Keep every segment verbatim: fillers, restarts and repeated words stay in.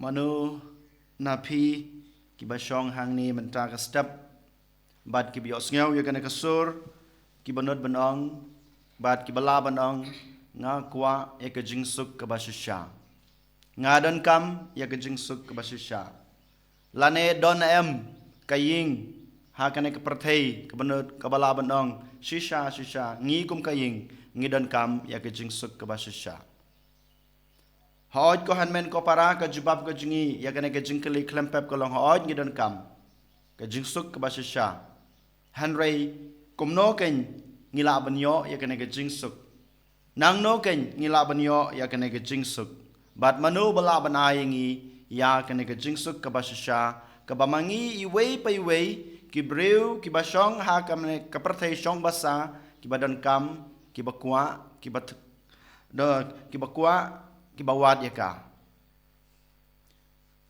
Mano na phi kiba shong hangne mynta ka step, bad kiba ïohsngew ïa kane ka sur, kiba nud ban ong, bad kiba lah ban ong, nga kwah ïa ka jingsuk kaba shisha. Nga donkam ïa ka jingsuk kaba shisha. Lane don em ka ïing ha kane ka pyrthei kaba nud kaba lah ban ong, shisha, shisha, ngi kum ka ïing ngi donkam ïa ka jingsuk kaba shisha. Hooid ko hynmen ko para, ka jubab ka jong ngi ïa kane ka jingkylli khlem pep ka long hooid ngi donkam ka jingsuk kaba shisha. Hynrei kumno kein ngi lah ban ïoh ïa kane ka jingsuk? Nangno kein ngi lah ban ïoh ïa kane ka jingsuk? Bad mano ba lah ban ai ïa ngi ïa kane ka jingsuk kaba shisha, kaba ma ngi iwei pa iwei, ki briew kiba shong ha kane ka pyrthei shong basa, kiba donkam, kiba kwah, kiba th-, da, kiba kwah, kiba wad ïa ka.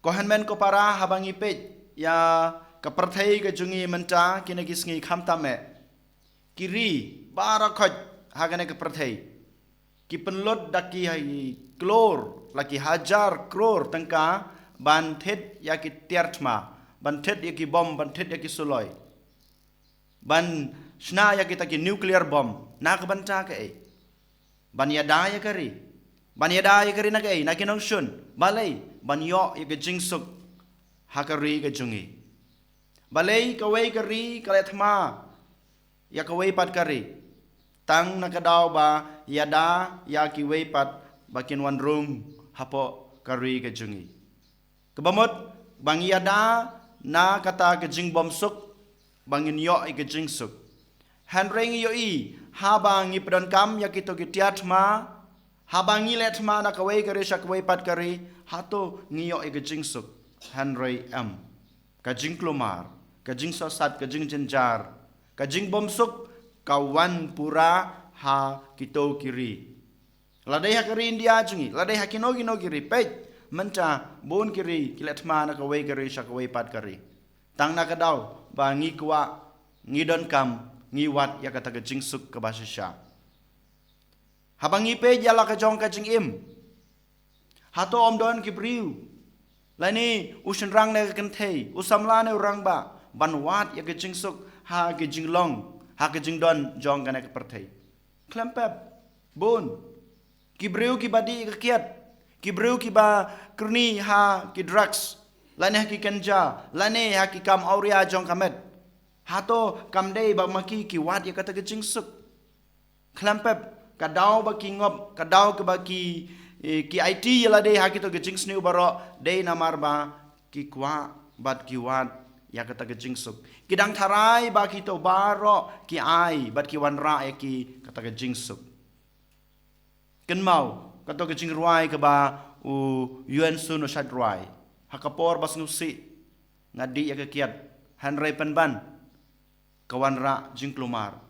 Ko hynmen ko para, haba ngi peit ïa ka pyrthei ka jong ngi mynta kine ki sngi, khamtam eh ki ri baroh khoit ha kane ka pyrthei ki pynlut da ki klur, la ki hajar klur tyngka ban thied ïa ki tiar thma, ban thied ïa ki bom, ban thied ïa ki suloi, ban shna ïa kita ki nuclear bomb. Na ka bynta kaei? Ban ïada ïa ka ri. Ban ïada ïa ka ri na kaei? Na ki nongshun. Balei? Ban ïoh ïa ka jingsuk ha ka ri ka jong ngi. Balei kawei ka ri ka leh thma ïa kawei pat ka ri? Tang na ka daw ba ïada ïa kiwei pat ba kin wan rung hapoh ka ri ka jong ngi. Kaba mut, ba ngi ïada na kata ka jingbymsuk, ba ngin ïoh ïa ka jingsuk. Hynrei ngi ïohi, haba ngi pyndonkam ïa kito ki tiar thma, haba ngi leh thma na kawei ka ri sha kawei pat ka ri, hato ngi ïoh ïa ka jingsuk? Hynrei em. Ka jingkulmar, ka jingsohsat, ka jingjynjar, ka jingbymsuk ka wan pura ha kito ki ri. Lada ha ka ri India jong ngi, lada ha kino kino ki ri, peit, mynta bun ki ri ki leh thma na kawei ka ri sha kawei pat ka ri. Tang na ka daw ba ngi kwah, ngi donkam, ngi wad ïa kata ka jingsuk kaba shisha. Haba ngi peit ïa la ka jong ka jingim, hato ym don ki briew, lane u shynrang ne ka kynthei, u samla ne u rangbah, ban wad ïa ka jingsuk ha ka jinglong, ha ka jingdon jong kane ka pyrthei? Khlem pep. Bun ki briew kiba dih ka kiad, ki briew kiba kyrni ha ki drugs, lane ha ki ganja, lane ha ki kam awria jong ka met, hato kam dei ba ma ki ki wad ïa kata ka jingsuk? Khlem pep. Ka daw ba ki ngop, ka daw kaba ki, eh, ki aiti ïa lade ha kito ki jingsniew baroh, dei namar ba ki kwah bad ki wad ïa kata ka jingsuk. Ki dang tharai ba kito baroh ki ai bad ki wanrah ïa ki kata ka jingsuk. Kynmaw kato ka jingrwai kaba u Yuan Sun u shait rwai: Ha ka por ba sngewsih nga dih ïa ka kiad, hynrei pynban ka wanrah jingkulmar.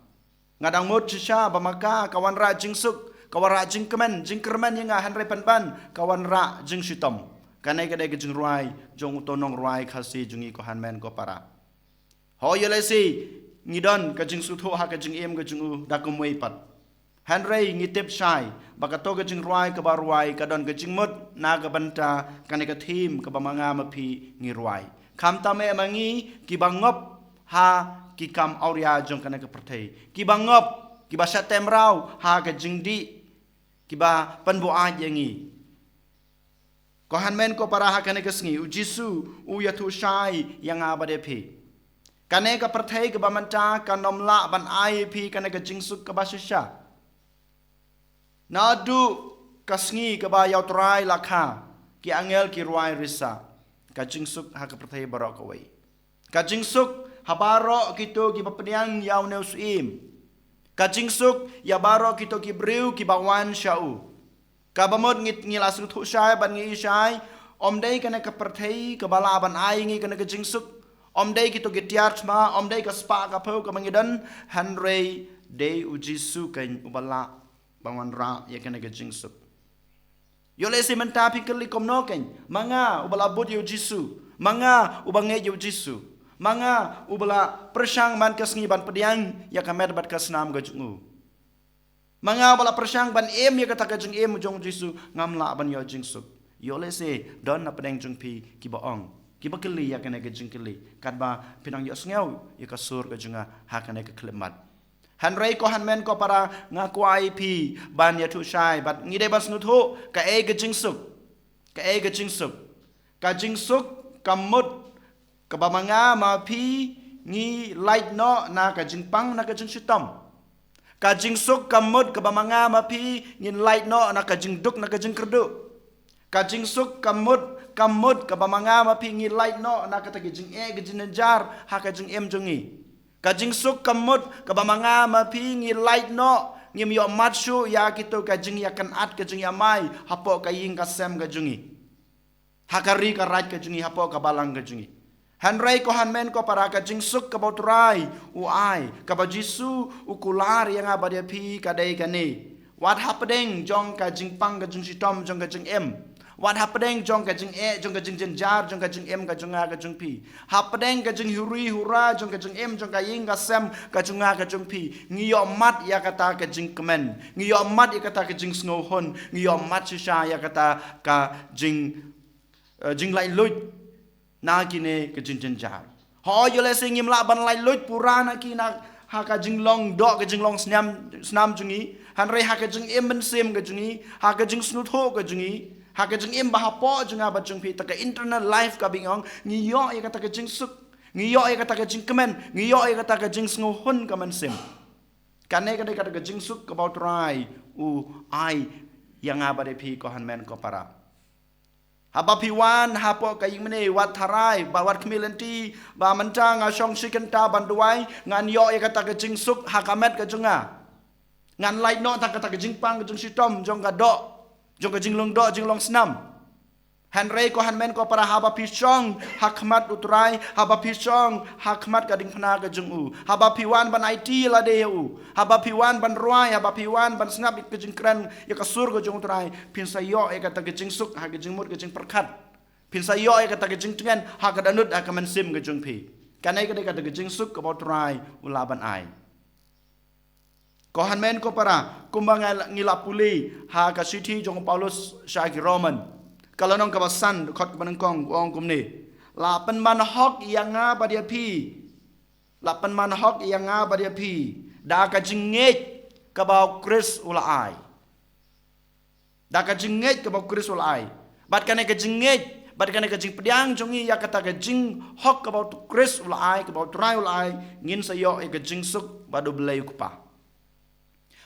Nga dang mut shisha ba ma ka ka wanrah jingsuk, ka wanrah jingkmen, jingkyrmen ïa nga, hynrei pynban ka wanrah jingshitom. Kane ka dei ka jingrwai jong uto u nongrwai Khasi jong ngi, ko hynmen ko para. Hooid, ïoh lehse ngi don ka jingsngewthuh ha ka jingim ka jong u da kumwei pat. Hynrei ngi tip shai ba kato ka jingrwai kaba rwai ka don ka jingmut na ka bynta kane ka theme kaba ma nga ma phi ngi rwai. Khamtam eh ma ngi kiba ngop ha ki kam awria jong kane ka pyrthei, kiba ngop, kiba shah tymraw ha ka jingdih, kiba pynbuaid ïa ngi. Ko hynmen ko para, ha kane ka sngi u Jisu u ïathuh shai ïa nga bad ïa phi. Kane ka pyrthei kaba mynta kan ym lah ban ai ïa phi kane ka jingsuk kaba shisha. Naduh ka sngi kaba ïa U Trai la kha, ki angel ki rwai risa ka jingsuk ha ka pyrthei baroh kawei. Ka jingsuk ha baroh kito kiba pdiang ïa une u syiem. Ka jingsuk ïa baroh kito ki briew kiba wan sha u. Kaba mut ngi, ngi la sngewthuh shai bad ngi i shai, ym dei kane ka pyrthei kaba lah ban ai ngi kane ka jingsuk. Ym dei kito ki tiar thma, ym dei ka spah ka phew kaba ngi don, hynrei dei u Jisu keiñ uba lah ban wanrah ïa kane ka jingsuk. Ïoh lehse mynta phi kylli kumno keiñ, ma nga uba la bud ïa u Jisu, ma nga uba ngeit ïa u Jisu, ma nga uba la pyrshang man ka sngi ban pdiang ïa ka met bad ka snam ka jong u, ma nga uba la pyrshang ban im ïa kata ka jingim jong u Jisu, ngam lah ban ïoh jingsuk. Ïoh lehse don na pdeng jong phi kiba ong, kiba kylli ïa kane ka jingkylli, katba phi nang ïohsngew ïa ka sur ka jong nga ha kane ka khyllipmat. Hynrei ko hynmen ko para, nga kwah ïa phi ban ïathuh shai bad ngi dei ban sngewthuh kaei ka jingsuk. Kaei ka jingsuk? Ka jingsuk ka mut kaba ma nga ma phi ngi lait noh na ka jingpang na ka jingshitom. Ka jingsuk ka mut kaba ma nga ma phi ngin lait noh na ka jingduk na ka jingkyrduh. Ka jingsuk ka mut, ka mut kaba ma nga ma phi ngi lait noh na kata ka jingeh ka jingjynjar ha ka jingim jong ngi. Ka jingsuk ka mut kaba ma nga ma phi ngi lait noh, ngim ïoh mat shuh ïa kito ka jingïakynad ka jingïamai hapoh ka ïing ka sem ka jong ngi, ha ka ri ka raid ka jong ngi, hapoh ka balang ka jong ngi. Hynrei ko hynmen ko para, ka jingsuk kaba U Trai u ai, kaba Jisu u kular ïa nga bad ïa phi, ka dei kane: wat hapdeng jong ka jingpang ka jingshitom jong ka jingim, wat hapdeng jong ka jingeh jong ka jingjynjar jong ka jingim ka jong nga ka jong phi, hapdeng ka jinghuri hura jong ka jingim jong ka ïing ka sem ka jong nga ka jong phi, ngi ïoh mat ïa kata ka jingkmen, ngi ïoh mat ïa kata ka jingsngewhun, ngi ïoh mat shisha ïa kata ka jing, eh, jinglaitluid na kine ka jingjynjar. Hooid, ïoh lehse ngim lah ban laitluid pura na ki na ha ka jinglong doh ka jinglong snam, snam jong ngi, hynrei ha ka jingim mynsiem ka jong ngi, ha ka jingsngewthuh ka jong ngi, ha ka jingim ba hapoh jong nga bad jong phi, kata ka internal life kaba ngi ong, ngi ïoh ïa kata ka jingsuk, ngi ïoh ïa kata ka jingkmen, ngi ïoh ïa kata ka jingsngewhun ka mynsiem. Kane ka dei kata ka jingsuk kaba U Trai u ai ïa nga bad ïa phi ko hynmen ko para. Haba phi wan hapoh ka ïing mane, wat tharai ba wat khmih lynti ba mynta nga shong shi kynta ban duwai, ngan ïoh ïa kata ka jingsuk ha ka met ka jong nga, ngan lait noh na kata ka jingpang ka jingshitom jong ka doh, jong ka jinglong doh jinglong snam. Hynrei ko hynmen ko para, haba phi shong ha khmat U Trai, haba phi shong ha khmat ka diengphna ka jong u, haba phi wan ban aiti lade ïa u, haba phi wan ban rwai, haba phi wan ban sngap ïa ka jingkren, ïa ka sur ka jong U Trai, phin sa ïoh ïa kata ka jingsuk ha ka jingmut ka jingpyrkhat. Phin sa ïoh ïa kata ka jingtngen ha ka dohnud ha ka mynsiem ka jong phi. Kane ka dei kata ka jingsuk kaba U Trai u lah ban ai. Ko hynmen ko para, kumba nga la, ngi la pule ha ka shithi jong u Paulus sha ki Roman, ka lynnong kaba san, dkhot kaba nyngkong, u ong kumne: La pynman hok ïa nga bad ïa phi, la pynman hok ïa nga bad ïa phi da ka jingngeit kaba U Khrist u la ai. Da ka jingngeit kaba U Khrist u la ai. Bad kane ka jingngeit, bad kane ka jingpdiang jong ngi ïa kata ka jinghok kaba U Khrist u la ai, kaba U Trai u la ai, ngin sa ïoh ïa ka jingsuk bad U Blei U Kpa.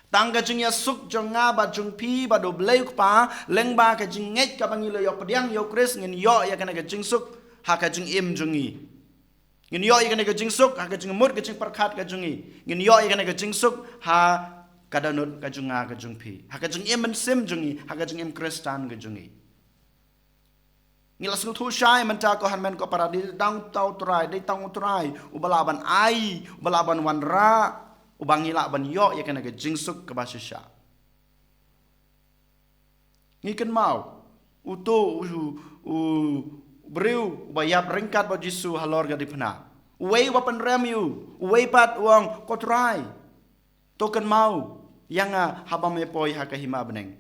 Tang ka jingïasuk jong nga bad jong phi bad U Blei U Kpa lyngba ka jingngeit kaba ngi la ïoh pdiang ïa U Khrist, ngin ïoh ïa kane ka jingsuk ha ka jingim jong ngi. Ngin ïoh ïa kane ka jingsuk ha ka jingmut ka jingpyrkhat ka jong ngi. Ngin ïoh ïa kane ka jingsuk ha ka dohnud ka jong nga ka jong phi, ha ka jingim mynsiem jong ngi, ha ka jingim Khristan ka jong ngi. Ngi la sngewthuh shai mynta ko hynmen ko para, dei tang uta U Trai, dei tang U Trai uba lah ban ai, uba lah ban wanrah, uba ngi lah ban ïoh ïa kane ka jingsuk kaba shisha. Ngi kynmaw uto u, u briew uba ïap ryngkat bad U Jisu halor ka diengphna. Uwei uba pynrem ïa u, uwei pat u ong, ko Trai, to kynmaw ïa nga haba me poi ha ka hima bneng.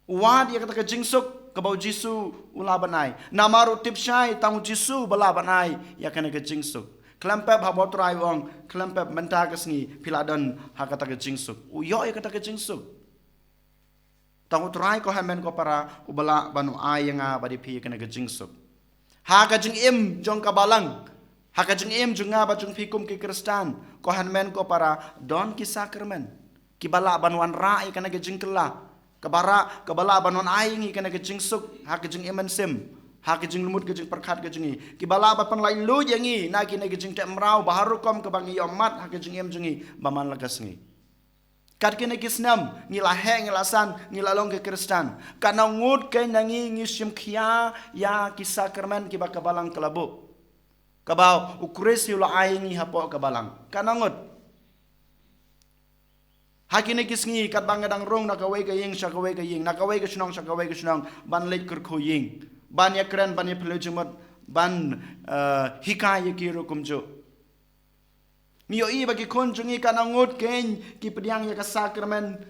U wad ïa kata ka jingsuk kaba U Jisu u lah ban ai. Namar u tip shai tang U Jisu uba lah ban ai ïa kane ka jingsuk. Khlem pep haba U Trai u ong, khlem pep mynta ka sngi phi la don ha kata ka jingsuk, u ïoh ïa kata ka jingsuk. Tang U Trai ko hynmen ko para uba lah ban u ai ïa nga bad ïa phi ïa kane ka jingsuk. Ha ka jingim jong ka balang, ha ka jingim jong nga bad jong phi kum ki Khristan, ko hynmen ko para, don ki sakramen kiba lah ban wanrah ïa kane ka jingkylla, kaba lah, kaba lah ban wan ai ïa ngi kane ka jingsuk ha ka jingim mynsiem, ha ka jinglumut ka jingpyrkhat ka jong ngi, kiba lah ban pynlaitluid ïa ngi na kine ki jingteh mraw ba har rukom kaba ngi ïoh mad ha ka jingim jong ngi ba man la ka sngi. Kat kine ki snem ngi la heh, ngi la san, ngi la long ki Khristan, katno ngut kein na ngi ngi shim khia ïa ki sakramen kiba ka balang ka la buh, kaba U Khrist u la ai ïa ngi hapoh ka balang? Katno ngut? Ha kine ki sngi katba nga dang rung na kawei ka ïing sha kawei ka ïing, na kawei ka shnong sha kawei ka shnong, ban leit kyrkhu ïing, ban ïakren, ban ïaphylliew jingmut, ban, eh, hikai ïa ki ruh kumjuh, ngi ïohi ba ki khun jong ngi katno ngut kein ki pdiang ïa ka sakramen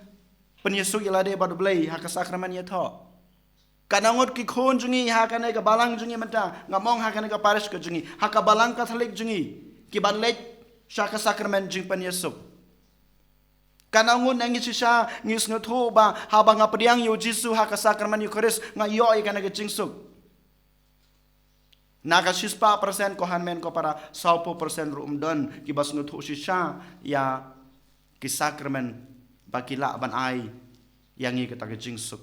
pynïasuk ïalade bad U Blei ha ka sakramen ïathoh. Katno ngut ki khun jong ngi ha kane ka balang jong ngi mynta, nga ong ha kane ka parish ka jong ngi, ha ka balang Katholik jong ngi, ki ban leit sha ka sakramen jingpynïasuk. Katno ngut na ngi shisha ngi sngewthuh ba haba nga pdiang ïa u Jisu ha ka sakramen Eukharist nga ïoh ïa kane ka jingsuk. Na ka shispah persen, ko hynmen ko para, sawphew persen ruh ym don kiba sngewthuh shisha ïa ki sakramen ba ki lah ban ai ïa ngi kata ka jingsuk,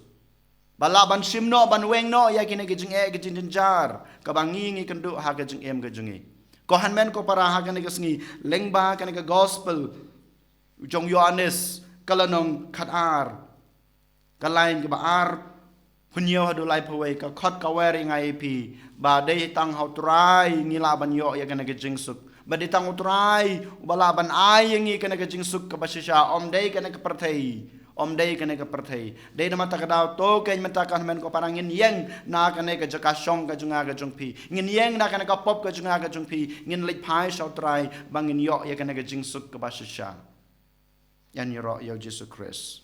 ba lah ban shim noh, ban weng noh ïa kine ki jingeh ki jingjynjar kaba ngi ngi kynduh ha ka jingim ka jong ngi. Ko hynmen ko para, ha kane ka sngi, lyngba kane ka gospel jong Ïoannis, ka lynnong khatar, ka lain kaba arphew hynñiew haduh laiphew wei, ka khot ka wer ïa ngi, ïa phi, ba dei tang ha u Trai ngi lah ban ïoh ïa kane ka jingsuk, ba dei tang u Trai uba lah ban ai ïa ngi kane ka jingsuk kaba shisha, ym dei kane ka pyrthei, ym dei kane ka pyrthei. Dei namar kata ka daw to keiñ mynta, ko hynmen ko para, ngin ïeng na kane ka jaka shong ka jong nga ka jong phi, ngin ïeng na kane ka pop ka jong nga ka jong phi, ngin leit phai sha u Trai ba ngin ïoh ïa kane ka jingsuk kaba shisha. Ïaroh ïa u Jisu Khrist.